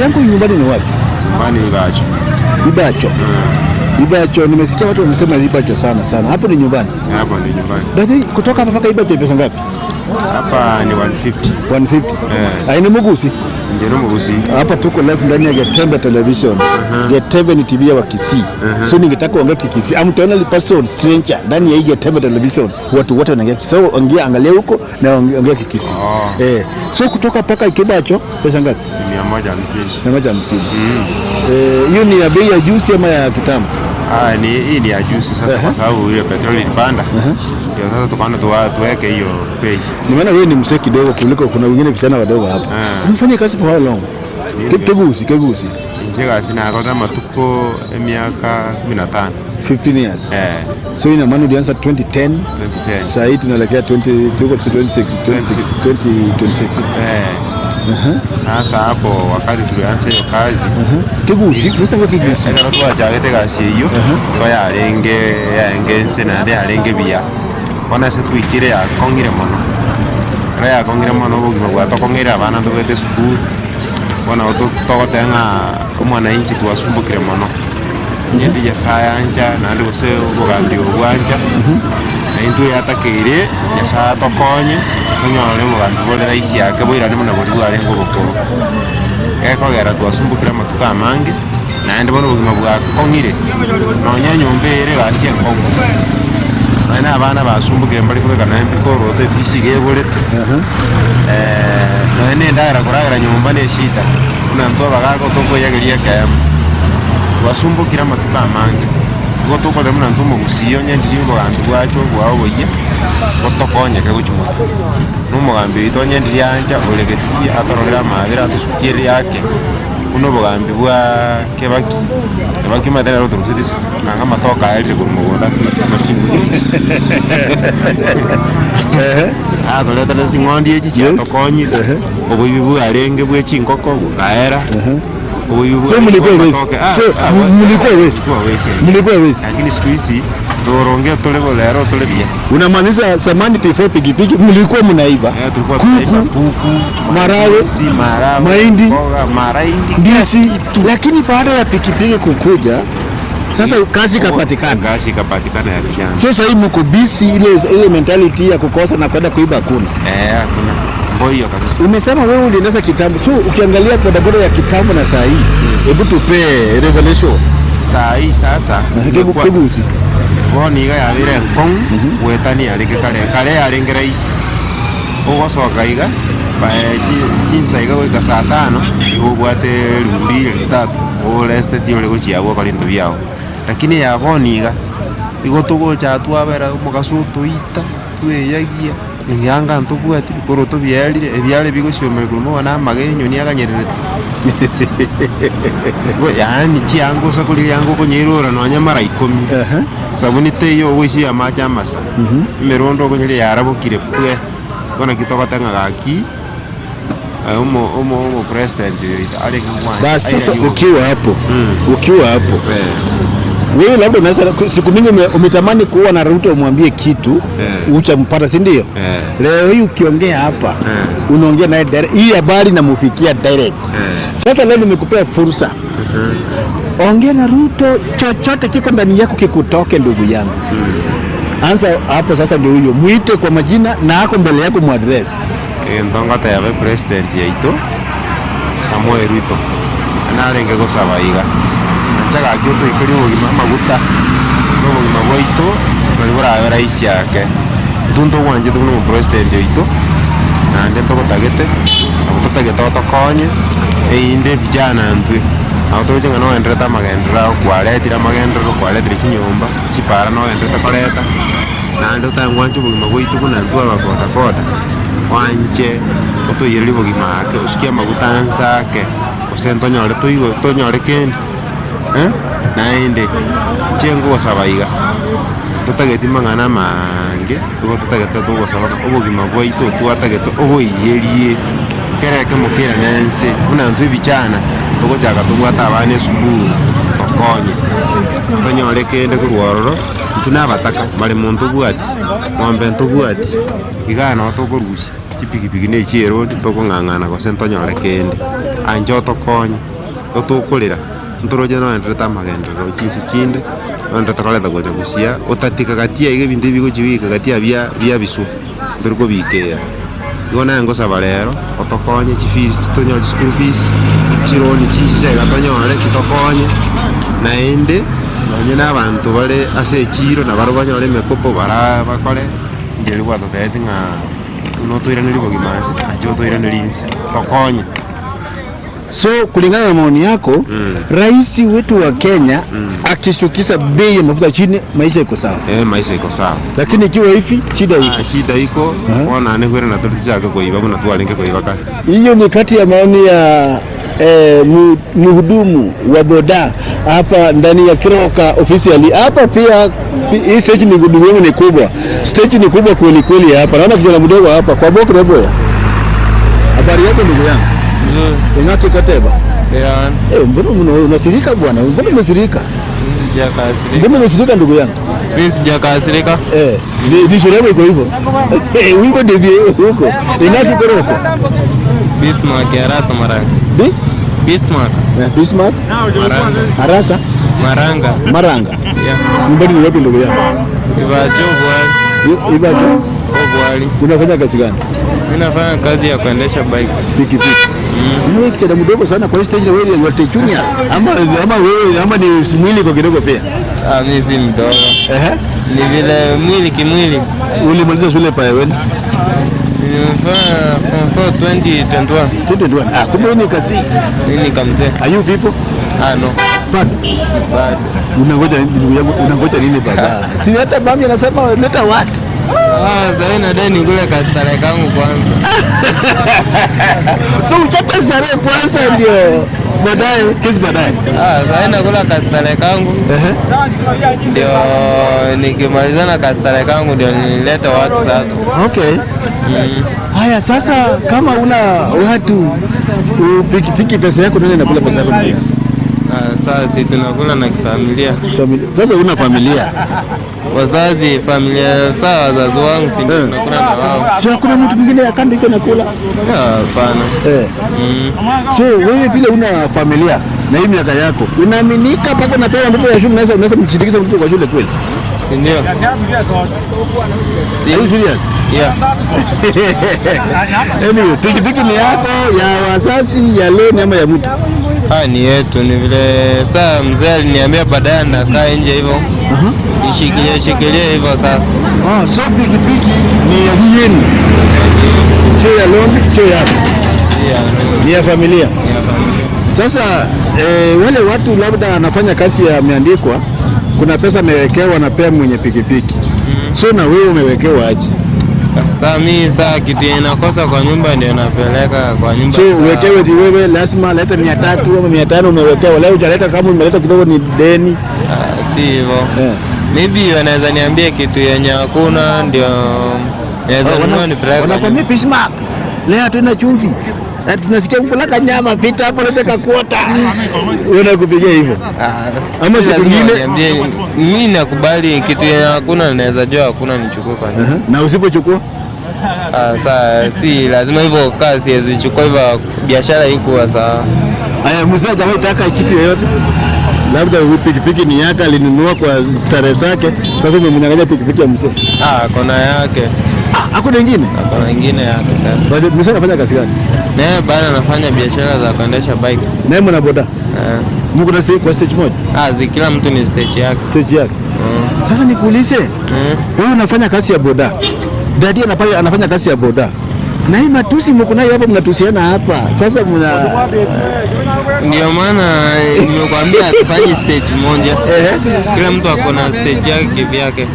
Yangu, nyumbani ni wapi? Nyumbani Ibacho. Ibacho. Ibacho, nimesikia watu wamesema Ibacho sana sana. Hapo ni nyumbani? Hapo ni nyumbani. By the way, kutoka hapa mpaka Ibacho ni pesa ngapi? Hapa ni 150. 150. Eh. Aini Mugusi. Ndio Mugusi. Hapa tuko live ndani ya Getembe Television. Getembe ni TV ya Wakisii. So ningetaka uongee Kikisii. I'm the only person stranger ndani ya hii Getembe Television. Watu wote wanaongea Kisii. So ongea, angalia huko na ongea Kikisii. Oh. Eh. So kutoka mpaka Kibacho pesa ngapi? 150. 150. Eh, hiyo ni ya bei ya juzi ama ya kitambo? Ah, ni hii ni ya juzi sasa kwa sababu ile petroli ilipanda. Ndio sasa tukaona tuweke hiyo bei. Ni maana wewe ni mzee kidogo kuliko kuna wengine vijana wadogo hapa. Umefanya kazi for how long? Kegusi, kegusi. Inche gasi nakorire amatuko emiaka 15. 15 years. Eh. So ina maana ulianza 2010. 2010. Sasa hii tunaelekea 20, tuko 26, 26, 2026. Eh. Sasa hapo wakati tulianza hiyo kazi. Kegusi, sasa kwa kegusi. Ekero twachagete gasi eyo, igo yarenge yarenge ense naende yarenge buya. Bono ase twaikire yakong'ire mono. Ekero yakong'ire mono obogima bwatokong'eire abana ntobwate esukuru, bono nabo togoteba ng'a omwananchi twasumbukire mono. Onye ndi Nyasaye ancha naende gose obogambi obo bwancha, na intwe yatakeire Nyasaye atokonye, tonyore obogambi bore rahisi ake boirane buna boria bwarenge obokoro. Gekogera twasumbukire amatuko amange, naende bono obogima bwakong'ire, nonya enyomba ere egasi enkong'u. Nonya na abana basumbukire mbari kobeka nonya ebikoroto efisi iga eborete, nonya na endagera koragera nyomba na eshida, buna intwe abagaka tokoeyageria ekeemo. Twasumbukire amatuko amange, igo tokorera buna intwe omogusii onye ndiri obogambi bwacha obwao oboyia, gotokonyeke gochia motwe. Na omogambi oito onye ndiri ancha oregetie atororere amabera atosukie riake, buna obogambi bwa Kibaki, Kibaki omanyete nere otorusetie isiko, nanga amatoke aerire korwa mogondo ase amachinguru echi. Atoretera ching'ondi echi chiatokonyire, oboibi bwarenge bwa echingoko bokaera, oboibi So bwarenge mlikuwa bwa wezi. amatoke. So mlikuwa wezi. Tulikuwa wezi. Mlikuwa wezi. Lakini siku hizi turonge tuli bolero tuli bia. Unamaanisha zamani before pikipiki mlikuwa mnaiba Eh, tulikuwa tunaiba kuku, kuku, marawe, mandizi, marawe, mahindi, mboga, mahindi, kila ndizi, kitu. lakini baada ya pikipiki kukuja sasa kazi ikapatikana. Kazi ikapatikana ya vijana. So sasa hii mko busy, ile mentality ya kukosa na kwenda kuiba hakuna. Eh, hakuna. Mbo hiyo kabisa. Umesema wewe uliendesha kitambo, so ukiangalia bodaboda ya kitambo na saa hii, hebu tupe revelation. Saa hii sasa imekuwa- Kegusi. bono iga yabire enkong'u gwetania yarenge kare kare yarenge rahisi ogosoka iga chinsa iga goika saa tano igo obwate elfu mbili elfu tatu orestetie ore gochia abwo okore ebinto biago. Lakini ya bono iga, igo togocha twabera omogaso otoita tweyagia ebianga ntobwati bikoro tobierire ebiare bigosiomera korwa mogondo na amaga enyoni aganyererete. Igo yaani chianga ase koria rianga okonyeirora nonya mara ikomi. Sabuni teiyo ogoisia amache amasa, emerondo okonyeria yarabokire pwe, bono naki togoteba ng'a gaki omo omo president oyo arenge gwancha Basi sasa airani ukiwa hapo, ukiwa hapo wewe labda unaweza siku mingi umetamani kuwa na Ruto umwambie kitu uchampata, si ndio? Eh. Leo hii ukiongea hapa unaongea naye direct, hii habari inamufikia direct. Sasa leo nimekupea fursa, ongea na Ruto, chochote kiko ndani yako kikutoke, ndugu yangu. Anza hapo sasa, ndio huyo mwite kwa majina na ako mbele yako muaddress. Egento ngoteba epresident yaito Samoei Ruto narenge gosaba iga inche gaki otoikerie obogima amaguta na obogima bwaito nari borabe rahisi ake. Intwe ntogwanchete buna omopresident oito naende ntogotagete nabo totagete otokonye erinde vijana intwe nabo toroche ng'a noenderete amagenderero ago kwaretire amagenderero kwaretire chinyomba chipara noenderete koreta naende otangwancha obogima bwaito buna intwe aba bodaboda wanche otoiyererie obogima ake osukie amaguta anse ake gose ntonyore toigo tonyore kende naende inche ngogosaba iga totageti mang'ana amange igo totagete togosaba ng'a obogima bwaito twatagete oboiyerie kere ekemo kera na ense buna intwe ebichana togochaka tobwate abana esukuru tokonye tonyore kende korwa ororo intwe na abataka maremo ntobwati ng'ombe ntobwati iga nabo tokorusia. Chipikipiki na echi'erori tokong'ang'ana gose ntonyore kende. Ancha otokonye, otokorera, ntoroche noenderete amagenderero chinse chinde, noenderete koreta gocha gusii, otatiga gati aiga ebinto ebi bigochi goika gati aa bia biabiswa, ntori kobikera. Igo naye ngosaba rero, otokonye chifees tonyore chischool fees, chironi chinche iga tonyore chitokonye, naende, nonye na abanto bare ase echiro nabarobwo banyore emekopo baraa bakore, ndiri gwatotebetie ng'a buna otoiranerie obogima nse, nache otoiranerie inse, tokonye. So kulingana na maoni yako, rais wetu wa Kenya akishukisha bei ya mafuta chini, maisha iko sawa, Eh, maisha iko sawa. Lakini ikiwa hivi shida iko. Ah, shida iko bono naende kwere tori tochake koiba buna twarenge koiba kare. Hiyo ni kati ya maoni ya mhudumu wa boda hapa ndani ya Keroka officially. Hapa pia hii stage ni gudumu ni kubwa, stage ni kubwa kweli kweli hapa. Naona kijana mdogo hapa kwa boka boya. Habari yako ndugu yangu? Ing'aki koteba. Yeah, Eh, mbona unasirika bwana? Mbona umesirika? sijakasirika. Mbona umesirika ndugu yangu? Mimi sijakasirika. Eh, ni sherehe iko hivyo. Huko ndivyo huko. Ing'aki koroko. Bismarck Arasa Maranga. Bi? Bismarck Bismarck Maranga. Arasa Maranga. Maranga. Yeah. Nyumbani ni wapi ndugu yangu? Ibacho Obwali. Ibacho. Obwali. Unafanya kazi gani? Mimi nafanya kazi ya kuendesha bike. Pikipiki. Wewe kijana mdogo sana kwa stage na wewe yote junior. Ama wewe ama ni mwili kwa kidogo pia. Ah, mimi si mdogo. Ehe. Ni vile mwili kimwili. Ulimaliza shule pale wewe? Nimefanya form 4 2021. 2021. Ah, kumbe wewe ni kasi. Mimi ni kamzee. Are you people? Ah, no. Bado. Bado. Unangoja nini ndugu yangu? Unangoja nini baba? Si hata mami anasema leta watu. Ah, sasa nadai nikule kastare kangu kwanza. So uchape starehe kwanza ndio baadaye, kesi baadaye. Ah, sasa nakula kastare kangu. Ehe. Ndio nikimalizana kastare kangu ndio nilete watu sasa. Okay. Haya sasa kama una watu pikipiki pesa yako nani anakula pesa yako ndugu yangu? Ah, sasa si tunakula na kifamilia. Familia. Sasa una familia. Wazazi, familia, saa wazazi wangu si ndio tunakula na wao. Sio hakuna mtu mwingine ya kando iko nakula. Ah, hapana. So wewe vile una familia na hii miaka yako unaaminika mpaka unapewa mtoto ya shule, unaweza mshindikiza mtoto kwa shule kweli? Si ndio? Are you serious? Yeah. Anyway, pikipiki ni yako, ya wazazi, ya loan ama ya mtu? Ah, ni yetu, ni vile saa mzee aliniambia baadaye nakaa nje hivyo. Nishikilie shikilie hivyo sasa. Ah, so pikipiki ni ya yenu. Sio ya loan, sio yako. Yeah, no. Ni ya familia. Ni ya familia. Sasa wale watu labda anafanya kazi ya ameandikwa, kuna pesa amewekewa na mwenye pikipiki. So na wewe umewekewa aje? Sasa mimi saa kitu inakosa kwa nyumba ndio napeleka kwa nyumba. So Saa- uwekewe ti wewe lazima leta 300 ama 500 umewekewa. Leo hujaleta, kama umeleta kidogo ni deni. Ah, si hivyo. Maybe wanaweza niambia kitu yenye hakuna ndio naweza nunua nipeleke kwa Wanakwambia nyumba. Bismarck, leo hatuna chumvi. Na tunasikia kulaka nyama, pita hapo leta kakuota. Wanakupigia hivyo. Ah, Ama si siku lazima nyingine- waniambie. Mimi nakubali kitu yenye hakuna, naweza jua hakuna nichukue kwa nyumba. Na usipochukua? Ah, saa si lazima hivyo, kaa siwezi chukua hivyo, biashara ikuwa sawa. Aya, mzee hajawahi taka kitu yoyote. Labda huyu pikipiki ni yake alinunua kwa starehe zake. Sasa umemnyang'anya pikipiki ya mzee. Ah, kona yake. Ah, hakuna ingine? Kona ingine yake sasa. Basi mzee anafanya kazi gani? Naye bana anafanya biashara za kuendesha bike. Naye mwana boda. Eh. Mko na kwa stage moja? Ah, zi kila mtu ni stage yake. Stage yake. Sasa nikuulize, wewe unafanya kazi ya boda. Dadi anafanya kazi ya boda. Na hii matusi mko nayo hapa, mnatusiana hapa. Sasa mna Ndio maana nimekuambia hatufanyi stage moja. Kila mtu ako na stage yake kivyake.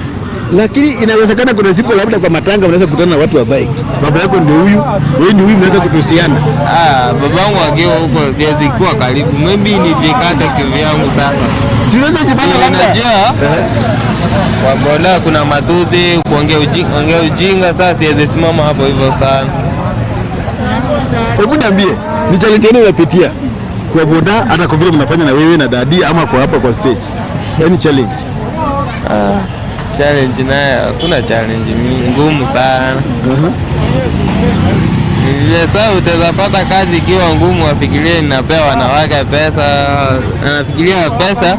Lakini inawezekana kuna siku labda kwa matanga mnaweza kukutana na watu wa bike. Baba yako ndio huyu, wewe ndio huyu, mnaweza kutusiana. Ah, babangu akiwa huko siwezi kuwa karibu. Maybe nijikate kivyangu sasa. Siwezi jipanga labda. Unajua kwa boda kuna matusi, kuongea ujinga, ujinga sasa siwezi simama hapo hivyo sana. Hebu niambie, ni challenge gani unapitia kwa boda hata kwa vile mnafanya na wewe na dadi ama kwa hapa kwa stage? Any challenge? Ah, challenge naye hakuna challenge ngumu sana. Vile saa utaweza kazi ikiwa ngumu, afikirie ninapea wanawake pesa, anafikiria pesa.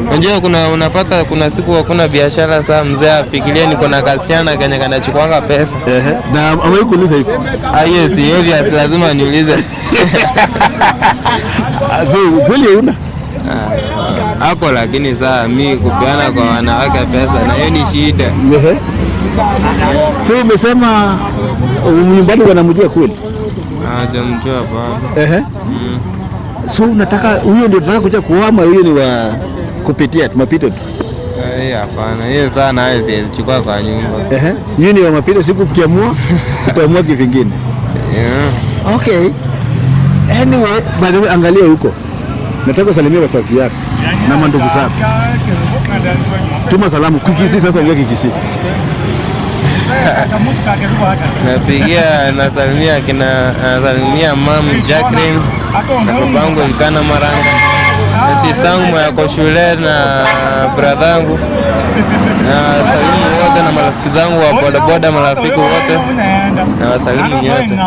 Unajua kuna unapata kuna siku hakuna biashara, saa mzee afikirie niko na kasichana kenye kanachukuanga pesa. Ehe. Na amewahi kuuliza hivyo? Ah, hiyo si obvious, lazima niulize. Ah, so kweli una? Ako lakini saa mi kupeana kwa wanawake pesa na hiyo ni shida. Ehe. So umesema nyumbani wanamjua kweli? Hajamjua bado. Ehe. So unataka huyo ndio unataka kuja kuama, huyo ni wa kupitia tu mapito tu. Hiyo hapana, hiyo saa nayo siwezi chukua kwa nyumba. Ehe. Hiyo ni wa mapito, siku ukiamua utaamua kivingine. Yeah. Okay. Anyway, by the way, angalia huko. Nataka usalimie wazazi yako na mandugu zako. Tuma salamu Kikisii sasa, ongea Kikisii. Napigia, nasalimia kina, nasalimia mam Jacqueline na babangu Elkana Maranga na sistangu mwenye ako shule na bradhangu na salimu wote na marafiki zangu wa bodaboda, marafiki wote na wasalimu nyote.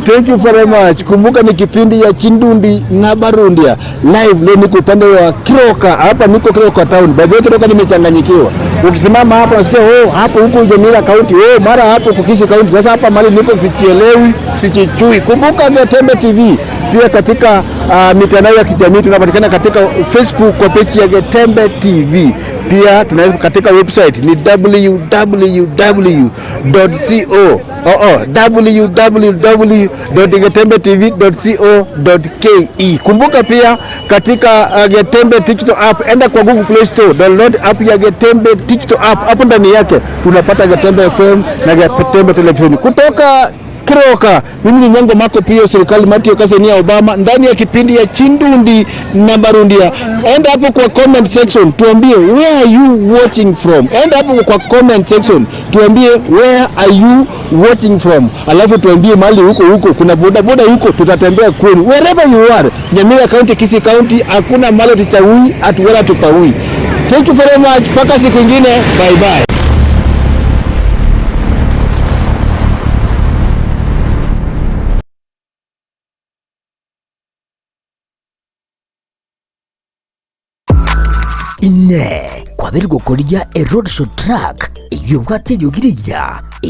Thank you very much. Kumbuka ni kipindi ya Chindundi na Barundia live. Leo niko upande wa Kiroka, hapa niko Kiroka town. By the way, Kiroka nimechanganyikiwa. Ukisimama hapa unasikia oh, hapo huko Nyamira County, oh, mara hapo Kukisi County. Sasa hapa mali niko sichielewi, sichichui. Kumbuka Getembe TV pia katika mitandao ya kijamii tunapatikana katika Facebook kwa page ya Getembe TV. Pia tunaweza katika website ni www.co www.getembetv.co.ke. Kumbuka pia katika Getembe Digital app, enda kwa Google Play Store, download app ya Getembe Digital app. Hapo ndani yake tunapata Getembe FM na Getembe Television kutoka Kiroka. Mimi ni Nyango Mako Pio, serikali Matio Kasenia Obama, ndani ya kipindi ya Chindundi na Barundia. Enda hapo kwa comment section tuambie where are you watching from. Enda hapo kwa comment section tuambie where are you watching from, alafu tuambie mahali huko huko kuna boda boda huko, tutatembea kwenu wherever you are, Nyamira County, Kisii County, hakuna mahali tutaui atuwala tupaui. Thank you very much, mpaka siku ingine, bye bye. Ine kwabiri gukorigia a roadshow truck iyobwate yogiriya.